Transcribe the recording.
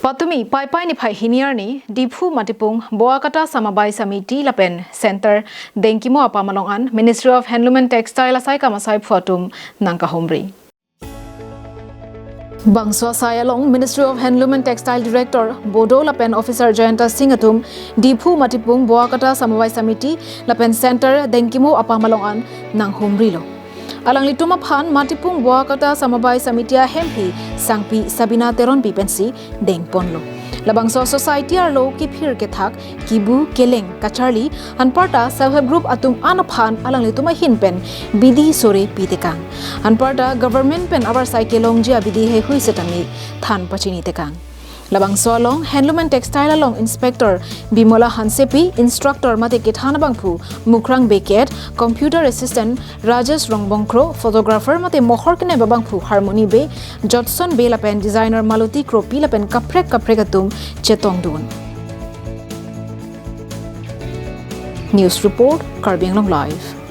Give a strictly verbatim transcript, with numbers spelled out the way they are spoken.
Patumi Paipai niphai hini arni Diphu Matipung Boakata Samabai Samiti lapen Center Dengkimo apam along an Ministry of Handloom and Textile asaikam asaiphu atum nangkahumri. Bangso asai along Ministry of Handloom and Textile Director Bodo lapen Officer Jayanta Singh atum Diphu Matipung Boakata Samabai Samiti lapen Center Dengkimo apam along an nanghumrilo. Alanglitum aphan Matipung Boakata Samabai Samiti ahemphi sangpi Sabina Teronpi pensi dengponlo. Labangso society arlo kiphir kethak, kibu keleng kacharli, anparta self help group atum an aphan alanglitum ahin pen bidi sore pitekang. Anparta government pen avarsai kelongji abidi heihui setame than pachinitekang. Labangso along Handloom and Textile along Inspector Bimola Hansepi, instructor mate kethan abangphu Mukrang Bey Khet, computer assistant Rajesh Rongbongkro, photographer mate mohor kenep abangphu Harmony Bey, Jotson Bey lapen designer Maloti Kropi lapen kaprek kaprek atum chetongdun. News report, Karbi Anglong Live.